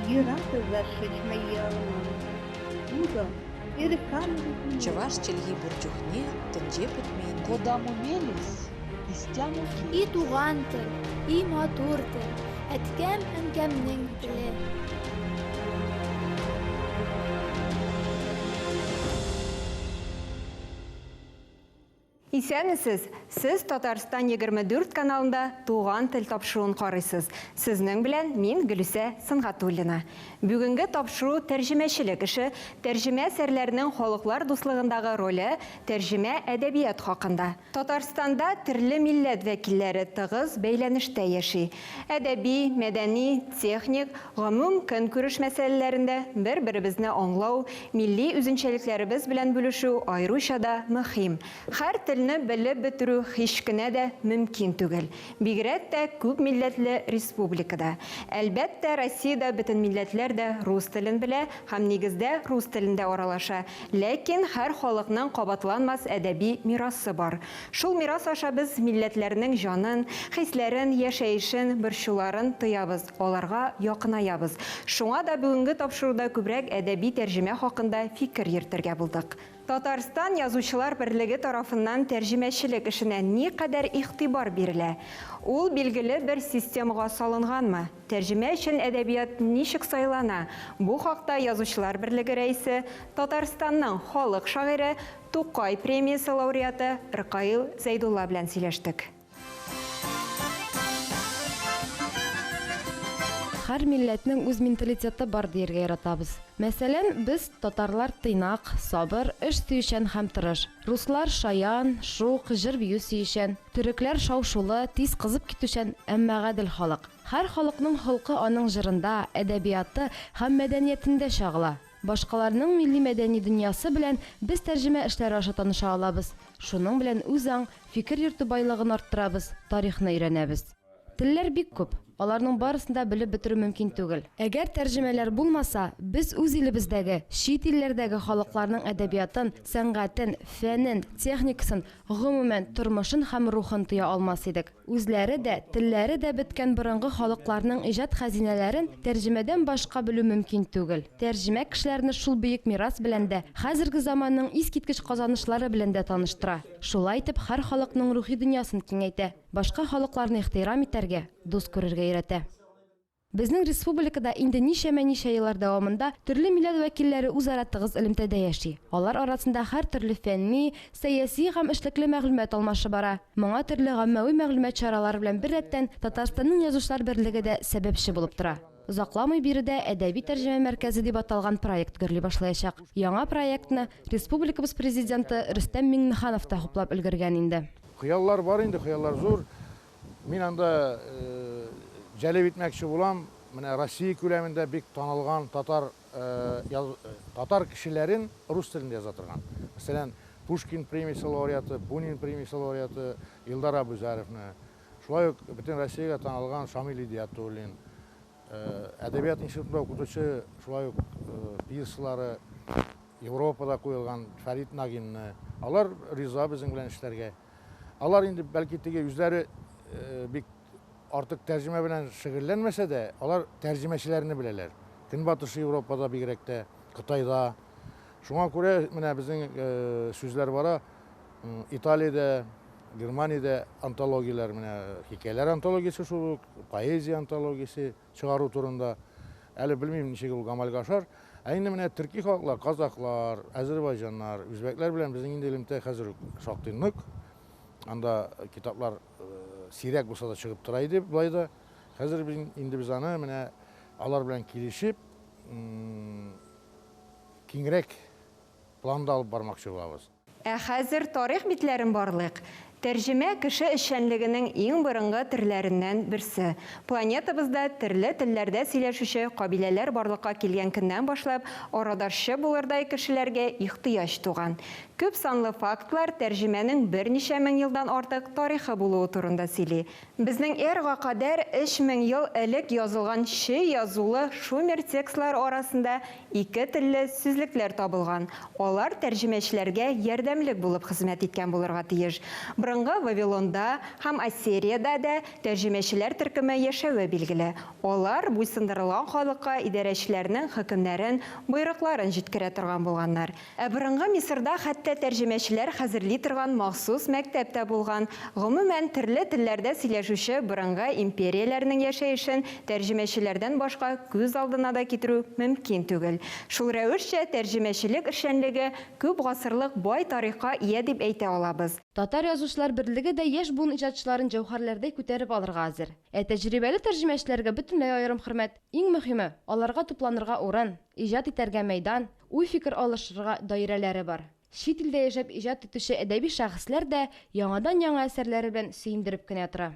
Юратӑр шыҫма ялан. Чӑваш чӗлхи пур чухне тӗнче пӗтмен. Кодамо мелесь, истямо И туган тел, и матур тел, әткәм-әнкәмнең теле. Исәнмесез! Сез Татарстан 24 каналында Туган тел тапшыруын карыйсыз. Сезнең белән мин Гөлүсә Сөнгатуллина. Бүгенге тапшыру тәрҗемәчелек эше, тәрҗемә әсәрләренең халыклар дуслыгындагы роле, тәрҗемә әдәбият хакында. Татарстанда төрле милләт вәкилләре тыгыз бәйләнештә яши. Әдәби, мәдәни, техник, гомум көнкүреш мәсьәләләрендә бер-беребезне аңлау, милли үзенчәлекләребез белән бүлешү аеруча да мөһим. Һәр телне белеп бетерү һич кенә дә мөмкин түгел. Бигрәк тә күп милләтле республикада. Әлбәттә, Россиядә бөтен милләтләр дә рус телен белә һәм нигездә рус телендә аралаша. Ләкин һәр халыкның кабатланмас әдәби мирасы бар. Шул мирас аша без милләтләрнең җанын, хисләрен, яшәешен, борчуларын тоябыз, аларга якынаябыз. Шуңа да бүгенге тапшыруда күбрәк әдәби тәрҗемә хакында фикер йөртергә булдык. Татарстан Язучылар берлеге тарафыннан тәрҗемәчелек эшенә никадәр игътибар бирелә? Ул билгеле бер системага салынганмы? Тәрҗемә өчен әдәбият ничек сайлана? Бу хакта Язучылар берлеге рәисе, Татарстанның халык шагыйре, Тукай премиясе лауреаты Ркаил Зәйдулла белән сөйләштек. Һәр милләтнең үз менталитеты бар дияргә яратабыз. Мәсәлән, без, татарлар тыйнак, сабыр, эш сөючән һәм тырыш. Руслар шаян, шук, җыр-бию сөючән. Төрекләр шау-шулы, тиз кызып китүчән, әмма гадел халык. Һәр халыкның холкы аның җырында, әдәбияты һәм мәдәниятендә чагыла. Башкаларның милли-мәдәни дөньясы белән без тәрҗемә эшләре аша таныша алабыз, шуның белән үзаң, фикер йөртү байлыгын арттырабыз, тарихны өйрәнәбез. Телләр бик күп, аларның барысын да белеп бетерү мөмкин түгел. Әгәр тәрҗемәләр булмаса, без үз илебездәге, чит илләрдәге халыкларның әдәбиятын, сәнгатен, фәнен, техникасын, гомумән, тормышын һәм рухын тоя алмас идек. Үзләре дә, телләре дә беткән борынгы халыкларның иҗат хәзинәләрен тәрҗемәдән башка белү мөмкин түгел. Тәрҗемә кешеләрне шул бөек мирас белән дә, хәзерге заманның искиткеч казанышлары белән дә таныштыра. Шулай итеп, һәр халыкның рухи дөньясын киңәйтә, башка халыкларны ихтирам итәргә, дус күрергә өйрәтә. Безнең республикада инде ничәмә-ничә еллар дәвамында төрле милләт вәкилләре үзара тыгыз элемтәдә яши. Алар арасында һәртөрле фәнни, сәяси һәм эшлекле мәгълүмат алмашы бара. Моңа төрле гаммәви мәгълүмат чаралары белән беррәттән Татарстанның Язучылар берлеге дә сәбәпче булып тора. Озакламый биредә Әдәби тәрҗемә мәркәзе дип аталган проект гөрли башлаячак. Яңа проектны республикабыз Президенты Рөстәм Миңнеханов та хуплап өлгергән инде. Хыяллар бар инде, хыяллар зур. Мин анда җәлеп итмәкче булам, менә Россия күләмендә бик танылган татар татар кешеләрен рус телендә яза торган. Мәсәлән, Пушкин премиясе лауреаты, Бунин премиясе лауреаты Илдар Абүзәровны, шулай ук бөтен Россиягә танылган Шамил Идиятуллин, Әдәбият институтында укытучы, шулай ук пьесалары Европада куелган Фәрит Нагинны. Алар риза безнең белән эшләргә. Алар инде бәлки теге үзләре бик артык тәрҗемә белән шөгыльләнмәсә дә, алар тәрҗемәчеләрне беләләр. Көнбатыш Европада бигрәк тә, Кытайда. Шуңа күрә менә безнең сүзләр бара. Италиядә, Германиядә антологияләр, менә хикәяләр антологиясе шул ук, поэзия антологиясе чыгару турында. Әле белмим, ничек ул гамәлгә ашар. Ә инде менә төрки халыклар, казахлар, әзербайҗаннар, үзбәкләр белән безнең инде элемтә хәзер үк шактый нык. Анда китаплар сирәк булса да чыгып тора иде болай да. Хәзер инде без аны менә алар белән килешеп, киңрәк планда алып бармакчы булабыз. Ә хәзер тарих битләрен барлыйк. Тәрҗемә, кеше эшчәнлегенең иң борынгы төрләреннән берсе. Планетабызда төрле телләрдә сөйләшүче кабиләләр барлыкка килгән көннән башлап, арадашчы булырдай кешеләргә ихтыяҗ туган. Күп санлы фактлар тәрҗемәнең берничә мең елдан артык тарихы булуы турында сөйли. Безнең эрага кадәр 3000 ел элек язылган чөй язулы шумер текстлары арасында ике телле сүзлекләр табылган, алар тәрҗемәчеләргә ярдәмлек булып хезмәт иткән булырга тиеш. Борынгы Вавилонда һәм Ассириядә дә тәрҗемәчеләр төркеме яшәве билгеле. Алар буйсындырылган халыкка идарәчеләрнең хөкемнәрен, боерыкларын җиткерә торган булганнар. Ә борынгы Мисырда хәтта тәрҗемәчеләр хәзерли торган махсус мәктәп тә булган. Гомумән, төрле телләрдә сөйләшүче борынгы империяләрнең яшәешен тәрҗемәчеләрдән башка күз алдына да китерү мөмкин түгел. Шул рәвешчә, тәрҗемәчелек эшчәнлеге күп гасырлык бай тарихка ия дип әйтә алабыз. Татар Язучылар берлеге дә яшь буын иҗатчыларын җәүһәрләрдәй күтәреп алырга әзер. Ә тәҗрибәле тәрҗемәчеләргә бөтенләй аерым хөрмәт. Иң мөһиме, аларга тупланырга урын, иҗат итәргә мәйдан, уй-фикер алышырга даирәләре бар. Чит илдә яшәп иҗат итүче әдәби шәхесләр дә яңадан-яңа әсәрләре белән сөендереп кенә тора.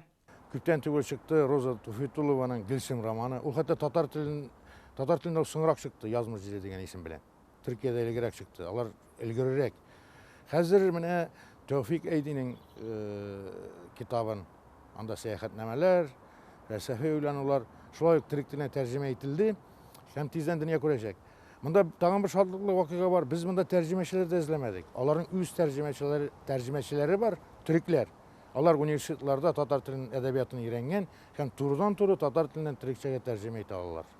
Күптән түгел чыкты Роза Туфитуллованың Гөлсем романы. Ул хәтта татар телен, татар телендә ул соңрак чыкты, Язмыш җиле дигән исем белән. Төркиядә элегрәк чыкты. Алар өлгерерәк. Хәзер менә Тәүфик Әйдинең китабын, анда сәяхәтнамәләр, фәлсәфи уйланулар, шулай ук төрек теленә тәрҗемә ителде һәм тиздән дөнья күрәчәк. Монда тагын бер шатлыклы вакыйга бар. Без монда тәрҗемәчеләр дә эзләмәдек. Аларның үз тәрҗемәчеләре, тәрҗемәчеләре бар, төрекләр. Алар университетларда татар телен, әдәбиятын өйрәнгән һәм турыдан-туры татар теленнән төрекчәгә тәрҗемә итә алалар.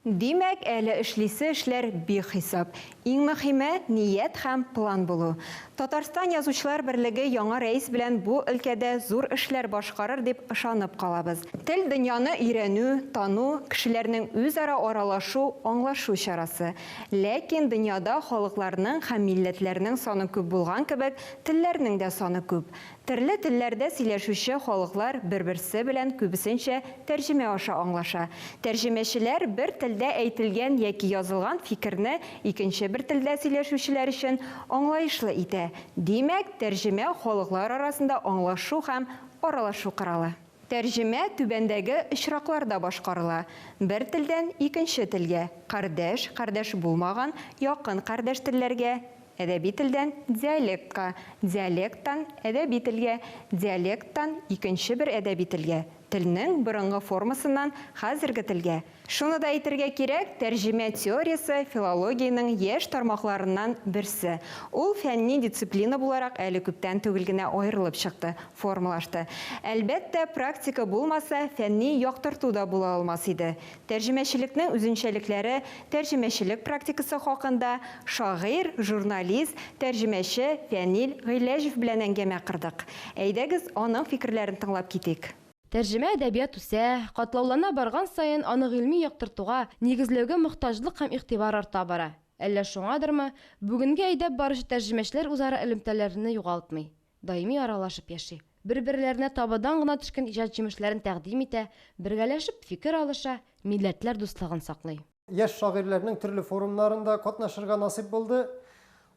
Димәк, әле эшлисе эшләр бихисап. Иң мөхиме, ният һәм план булу. Татарстан Язучылар берлеге яңа рәис белән бу өлкәдә зур эшләр башкарыр дип ышанып калабыз. Тел дөньяны өйрәнү, тану, кешеләрнең үзара аралашу, аңлашу чарасы. Ләкин дөньяда халыкларның һәм милләтләрнең саны күп булган кебек, телләрнең дә саны күп. Төрле телләрдә сөйләшүче халыклар бер-берсе белән күбесенчә тәрҗемә аша аңлаша. Тәрҗемәчеләр бер телдә әйтелгән яки язылган фикерне икенче бер телдә сөйләшүчеләр өчен аңлаешлы итә. Димәк, тәрҗемә халыклар арасында аңлашу һәм аралашу коралы. Тәрҗемә түбәндәге очракларда башкарыла, бер телдән икенче телгә, кардәш, кардәш булмаган, якын кардәш телләргә, әдәби телдән диалектка, диалекттан әдәби телгә, диалекттан икенче бер әдәби телгә, телнең борынгы формасыннан хәзерге телгә. Шуны да әйтергә кирәк, тәрҗемә теориясе филологиянең яшь тармакларыннан берсе. Ул фәнни дисциплина буларак әле күптән түгел генә аерылып чыкты, формалашты. Әлбәттә, практика булмаса, фәнни яктырту да була алмас иде. Тәрҗемәчелекнең үзенчәлекләре, тәрҗемәчелек практикасы хакында шагыйрь, журналист, тәрҗемәче Фәнил Гыйләҗев белән әңгәмә кордык. Әйдәгез, аның фикерләрен тыңлап китик. Тәрҗемә әдәбият үсә, катлаулана барган саен аны гыйльми яктыртуга, нигезләүгә мохтаҗлык һәм игътибар арта бара. Әллә шуңадырмы, бүгенге әйдәп баручы тәрҗемәчеләр үзара элемтәләрне югалтмый, даими аралашып яши. Бер-берләренә табадан гына төшкән иҗат җимешләрен тәкъдим итә, бергәләшеп фикер алыша, милләтләр дуслыгын саклый. Яшь шагыйрьләрнең төрле форумнарында катнашырга насыйп булды.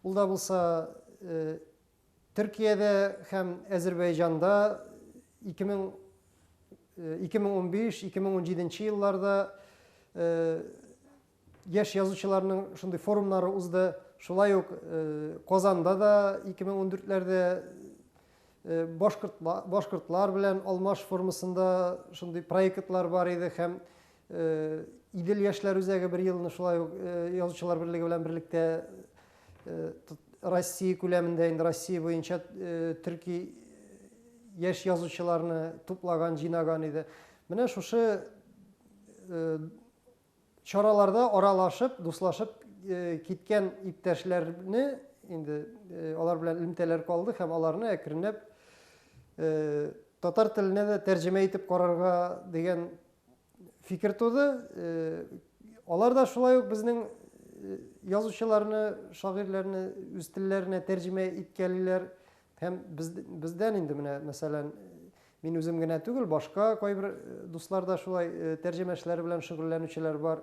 Ул да булса Төркиядә һәм Әзербәйҗанда 2015, 2017 елларда яшь язучыларның шундый форумнары узды. Шулай ук Казанда да 2014-ләрдә башкортлар белән алмаш формасында шундый проектлар бар иде һәм Идел яшьләр үзәге бер елны шулай ук Язучылар берлеге белән берлектә Россия күләмендә инде Россия буенча төрки яшь язучыларны туплаган, җыйнаган иде. Менә шушы чараларда аралашып, дуслашып киткән иптәшләрне инде алар белән элемтәләр калды һәм аларны әкренләп татар теленә дә тәрҗемә итеп карарга дигән фикер туды. Алар да шулай ук безнең язучыларны, шагыйрьләрне үз телләренә тәрҗемә иткәлиләр. Һәм без, бездән инде менә, мәсәлән, мин үзем генә түгел, башка кайбер дуслар да шулай тәрҗемә эшләре белән шөгыльләнүчеләр бар.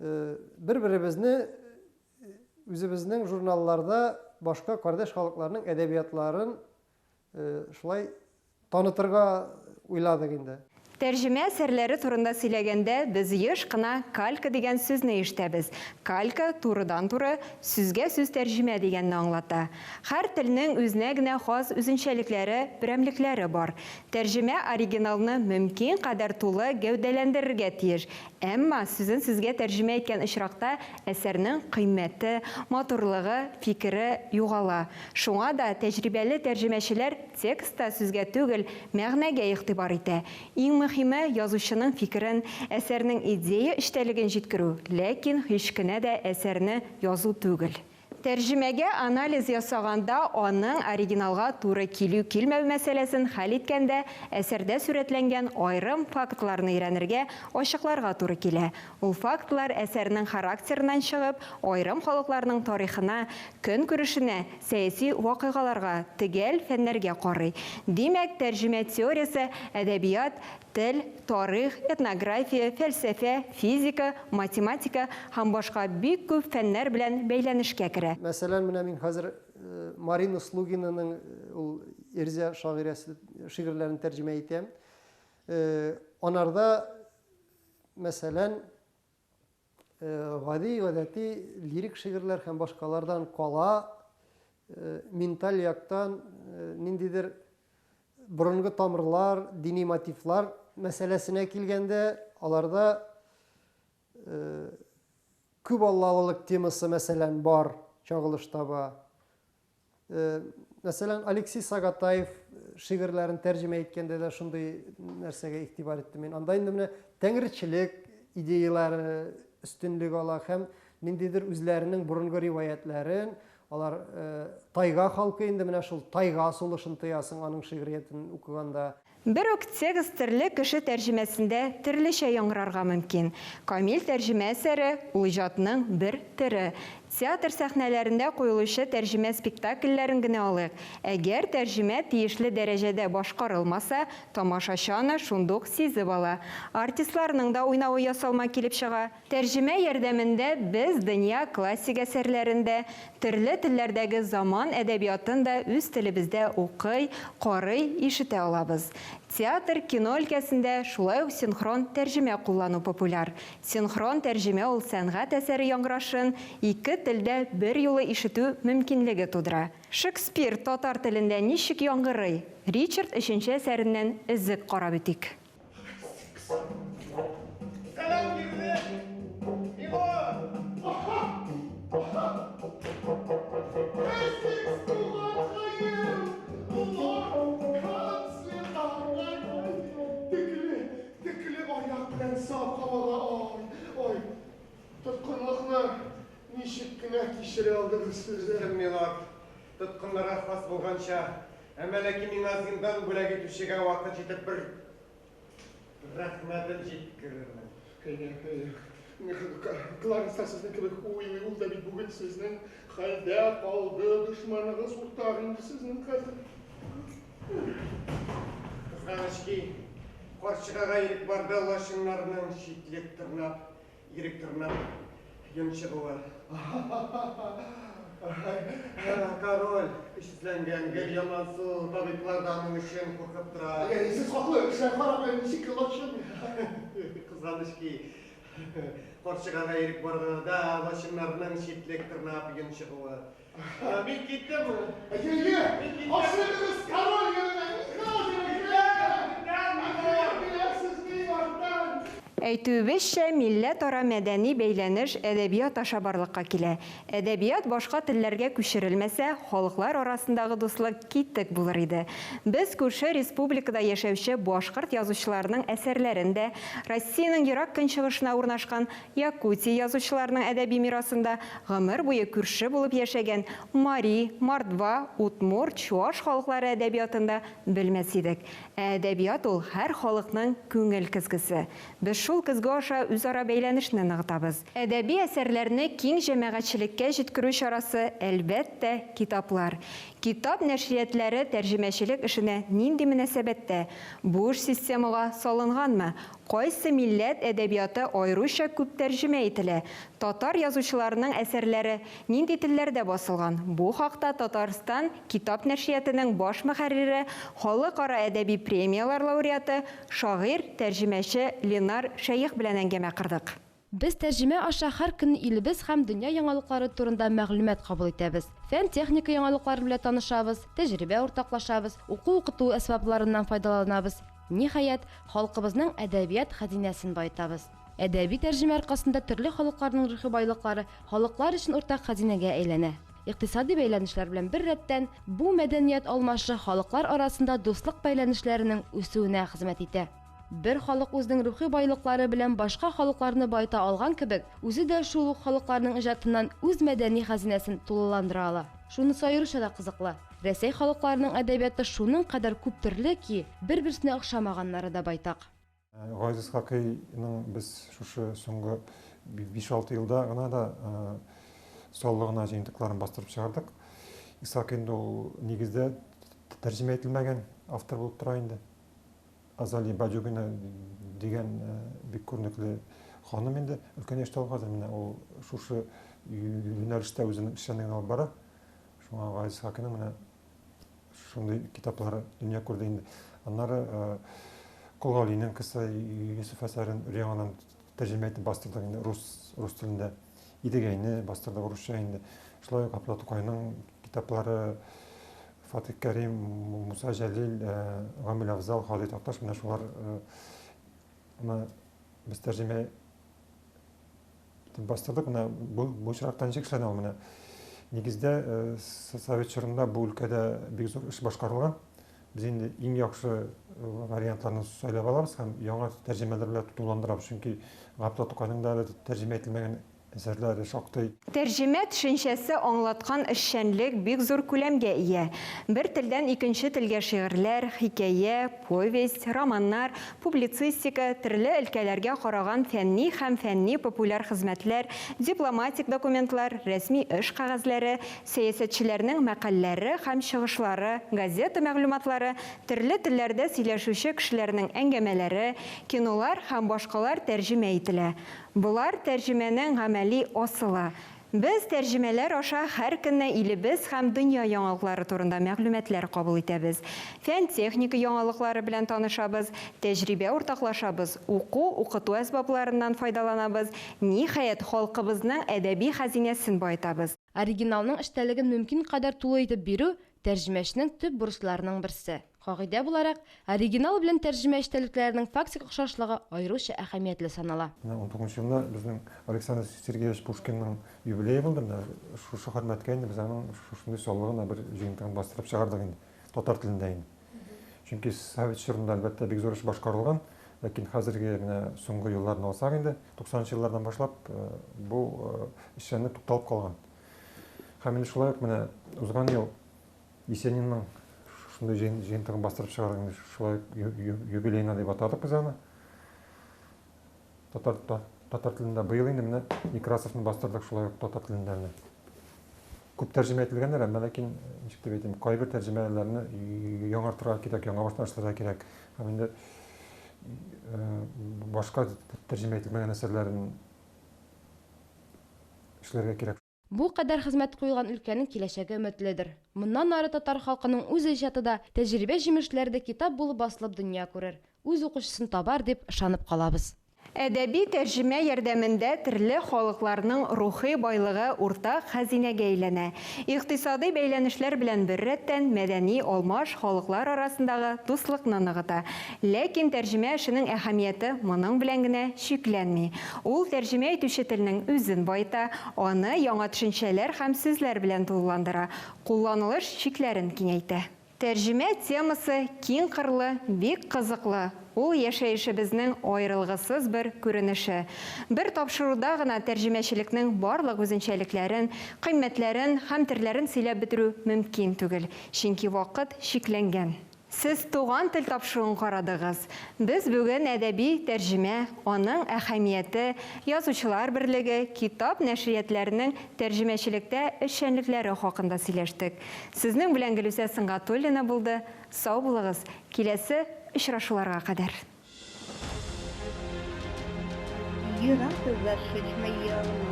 Бер-беребезне үзебезнең журналларда башка кардәш халыкларның әдәбиятларын Шулай танытырга уйладык инде. Тәрҗемә әсәрләре турында сөйләгәндә, без еш кына калька дигән сүзне ишетәбез. Калька, турыдан-туры, сүзгә-сүз тәрҗемә дигәнне аңлата. Һәр телнең үзенә генә хас үзенчәлекләре, берәмлекләре бар. Тәрҗемә оригиналны мөмкин кадәр тулы гәүдәләндерергә тиеш. Әмма сүзен сүзгә тәрҗемә иткән очракта әсәрнең кыйммәте, матурлыгы, фикере югала. Шуңа да тәҗрибәле тәрҗемәчеләр Текстта сүзгә түгел, мәгънәгә игътибар итә. Иң мөһиме, язучының фикерен, әсәрнең идея эчтәлеген җиткерү, ләкин һич кенә дә әсәрне язу түгел. Тәрҗемәгә анализ ясаганда, аның оригиналга туры килү-килмәү мәсьәләсен хәл иткәндә, әсәрдә сурәтләнгән аерым фактларны өйрәнергә, ачыкларга туры килә. Ул фактлар әсәрнең характерыннан чыгып, аерым халыкларның тарихына, көнкүрешенә, сәяси вакыйгаларга, төгәл фәннәргә карый. Димәк, тәрҗемә теориясе әдәбият, тел, тарих, этнография, фәлсәфә, физика, математика һәм башка бик күп фәннәр белән бәйләнешкә керә. Мәсәлән, менә мин хәзер Марина Слугинаның ул Эрзя шагыйрәсе шигырьләрен тәрҗемә итәм. Анарда, мәсәлән, гади, гадәти лирик шигырьләр һәм башкалардан кала, менталь яктан ниндидер борынгы тамырлар, дини мотивлар мәсьәләсенә килгәндә, аларда күп аллалылык темасы, мәсәлән, бар, чагылыш таба. Мәсәлән, Алексей Сагатаев шигырьләрен тәрҗемә иткәндә дә шундый нәрсәгә игътибар иттем мин. Анда инде менә тәңречелек идеяләре өстенлек ала һәм ниндидер үзләренең борынгы риваятьләрен алар тайга халкы инде менә шул тайга сулышын тоясың аның шигъриятен укыганда. Бер үк текст төрле кеше тәрҗемәсендә төрлечә яңгырарга мөмкин. Камил тәрҗемә әсәре, ул иҗатның бер төре. Театр сәхнәләрендә куелучы тәрҗемә спектакльләрен генә алыйк. Әгәр тәрҗемә тиешле дәрәҗәдә башкарылмаса, тамашачы аны шундук сизеп ала. Артистларның да уйнавы ясалма килеп чыга. Тәрҗемә ярдәмендә без дөнья классик әсәрләрен дә, төрле телләрдәге заман әдәбиятын да үз телебездә укый, карый, ишетә алабыз. Театр, кино өлкәсендә шулай ук синхрон тәрҗемә куллану популяр. Синхрон тәрҗемә ул сәнгать әсәре яңгырашын ике телдә берьюлы ишетү мөмкинлеге тудыра. Шекспир татар телендә ничек яңгырый? Ричард өченче әсәреннән өзек карап үтик. Сәлам бирде! Милорд! Эссекс туганкаем! Лорд канцлер ай, Төкле, төкле аяк белән саф һавага, ай, ай. Тоткынлыкны ничек кенә кичерә алдыгыз сез, ә? Милорд, тоткыннарга хас булганча, әмма ләкин миңа зиндан бүләк итүчегә вакыт җитеп бер рәхмәтен җиткерермен. Әйе, әйе. Кларенс та сезнең кебек уйлый, ул да бит бүген сезнең хәлдә калды, дошманыгыз уртак инде сезнең хәзер. Кызганыч ки, карчыгага ирек барда лачыннарның читлек тырнап Ирек тырнап, йон чыгуы. Король көчсезләнгән, гел ямансу, табиблар да аның өчен куркып тора. Әй, сез хаклы, эшләр харап, ничек лачын. Кызганыч ки, карчыгага ирек барганда лачыннарның читлек тырнап йон чыгуы. Мин киттем. Әйе, әйе. Ашыгыгыз король янына. Әйтүебезчә, милләтара мәдәни бәйләнеш әдәбият аша барлыкка килә. Әдәбият башка телләргә күчерелмәсә, халыклар арасындагы дуслык китек булыр иде. Без күрше республикада яшәүче башкорт язучыларының әсәрләрен дә, Россиянең Ерак Көнчыгышына урнашкан Якутия язучыларының әдәби мирасында гомер буе күрше булып яшәгән мари, мордва, удмурт, чуаш халыклары әдәбиятын да белмәс идек. Ә әдәбият ул, һәр халыкның күңел көзгесе. Без шул көзге аша үзара бәйләнешне ныгытабыз. Әдәби әсәрләрне киң җәмәгатьчелеккә җиткерү чарасы, әлбәттә, китаплар. Китап нәшриятләре тәрҗемәчелек эшенә нинди мөнәсәбәттә? Бу эш системага салынганмы? Кайсы милләт әдәбияты аеруча күп тәрҗемә ителә? Татар язучыларының әсәрләре нинди телләрдә басылган? Бу хакта Татарстан китап нәшриятының баш мөхәррире, халыкара әдәби премияләр лауреаты, шагыйрь, тәрҗемәче Ленар Шәех белән әңгәмә кордык. Без тәрҗемә аша һәр көнне илебез һәм дөнья яңалыклары турында мәгълүмат кабул итәбез, фән-техника яңалыклары белән танышабыз, тәҗрибә уртаклашабыз, уку-укыту әсбапларыннан файдаланабыз, ниһаять, халкыбызның әдәбият хәзинәсен баетабыз. Әдәби тәрҗемә аркасында төрле халыкларның рухи байлыклары халыклар өчен уртак хәзинәгә әйләнә. Икътисади бәйләнешләр белән беррәттән, бу мәдәният алмашы халыклар арасында дуслык бәйләнешләренең үсүенә хезмәт итә. Бер халык үзенең рухи байлыклары белән башка халыкларны баета алган кебек, үзе дә шул ук халыкларның иҗатыннан үз мәдәни хәзинәсен тулыландыра ала. Шунысы аеруча да кызыклы, Рәсәй халыкларының әдәбияты шуның кадәр күптөрле ки, бер-берсенә охшамаганнары да байтак. Гаяз Исхакыйның без шушы соңгы биш-алты елда гына да саллы гына җыентыкларын бастырып чыгардык. Исхакый инде ул нигездә тәрҗемә ителмәгән автор булып тора инде. Азалия Бадюгина дигән бик күренекле ханым инде, өлкән яшьтә ул хәзер, менә ул шушы юнәлештә үзенең эшчәнлеген алып бара. Шуңа Гаяз Исхакыйның менә шундый китаплары дөнья күрде инде. Аннары Кол Галинең Кысса Йосыф әсәрен өр-яңадан тәрҗемә итеп бастырдык инде рус, рус телендә. Идегәйне бастырдык русча инде. Шулай ук Габдулла Тукайның китаплары, Фатих Кәрим, Муса Җәлил, Гамил Афзал, Һади Такташ, менә шулар ны без тәрҗемә итеп бастырдык. Менә бу, бу очракта ничек эшләнә ул менә? Нигездә совет чорында бу өлкәдә бик зур эш башкарылган. Без инде иң яхшы вариантларны сайлап алабыз һәм яңа тәрҗемәләр белән тулыландырабыз. Чөнки Габдулла Тукайның да әле тәрҗемә ителмәгән әсәрләре шактый. Тәрҗемә төшенчәсе аңлаткан эшчәнлек бик зур күләмгә ия. Бер телдән икенче телгә шигырьләр, хикәя, повесть, романнар, публицистика, төрле өлкәләргә караган фәнни һәм фәнни-популяр хезмәтләр, дипломатик документлар, рәсми эш кәгазьләре, сәясәтчеләрнең мәкальләре һәм чыгышлары, газета мәгълүматлары, төрле телләрдә сөйләшүче кешеләрнең әңгәмәләре, кинолар һәм башкалар тәрҗемә ителә. Болар, тәрҗемәнең гамәли асылы. Без тәрҗемәләр аша һәр көнне илебез һәм дөнья яңалыклары турында мәгълүматлар кабул итәбез, фән-техника яңалыклары белән танышабыз, тәҗрибә уртаклашабыз, уку-укыту әсбапларыннан файдаланабыз, ниһаять, халкыбызның әдәби хәзинәсен баетабыз. Оригиналның эчтәлеген мөмкин кадәр тулы итеп бирү, тәрҗемәченең төп бурычларының берсе. Кагыйдә буларак, оригинал белән тәрҗемә эчтәлекләренең фактик охшашлыгы аеруча әһәмиятле санала. Менә унтугызынчы елда безнең Александр Сергеевич Пушкинның юбилее булды. Менә шушы хөрмәткә инде без аның шушындый саллы гына бер җыентыгын бастырып чыгардык инде, татар телендә инде. Чөнки совет чорында, әлбәттә, бик зур эш башкарылган, ләкин хәзерге менә соңгы елларны алсак инде, туксанынчы еллардан башлап бу эшчәнлек тукталып калган. Һәм инде шулай ук менә узган ел Есенинның шушындый җыентыгын бастырып чыгардык инде, шулай юбилейна дип атадык без аны. Татар, татар телендә быел инде менә Некрасовны бастырдык шулай ук татар телендә менә. Күп тәрҗемә ителгәннәр, әмма ләкин, ничек дип әйтим, кайбер тәрҗемәләрне яңартырга кирәк, яңа баштан эшләргә кирәк. Һәм инде башка тәрҗемә ителмәгән әсәрләрен эшләргә кирәк. Бу кадәр хезмәт куелган өлкәнең киләчәге өметледер. Моннан ары татар халкының үз иҗаты да, тәҗрибә җимешләре дә китап булып басылып дөнья күрер, үз укучысын табар дип ышанып калабыз. Әдәби тәрҗемә ярдәмендә төрле халыкларның рухи байлыгы уртак хәзинәгә әйләнә. Икътисадый бәйләнешләр белән беррәттән, мәдәни алмаш халыклар арасындагы дуслыкны ныгыта. Ләкин тәрҗемә эшенең әһәмияте моның белән генә чикләнми. Ул тәрҗемә итүче телнең үзен баета, аны яңа төшенчәләр һәм сүзләр белән тулыландыра, кулланылыш чикләрен киңәйтә. Тәрҗемә темасы киң кырлы, бик кызыклы, ул яшәешебезнең аерылгысыз бер күренеше. Бер тапшыруда гына тәрҗемәчелекнең барлык үзенчәлекләрен, кыйммәтләрен һәм төрләрен сөйләп бетерү мөмкин түгел, чөнки вакыт чикләнгән. Сез Туган тел тапшыруын карадыгыз. Без бүген әдәби тәрҗемә, аның әһәмияте, Язучылар берлеге, китап нәшриятләренең тәрҗемәчелектә эшчәнлекләре хакында сөйләштек. Сезнең белән Гөлүсә Сөнгатуллина булды. Сау булыгыз, киләсе очрашуларга кадәр.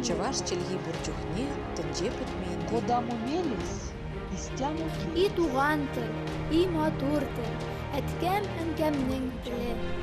Чӑваш чӗлхи пур чухне тӗнче пӗтмен. Кодамо мелесь, истямо И туган тел, и матур тел, әткәм-әнкәмнең теле.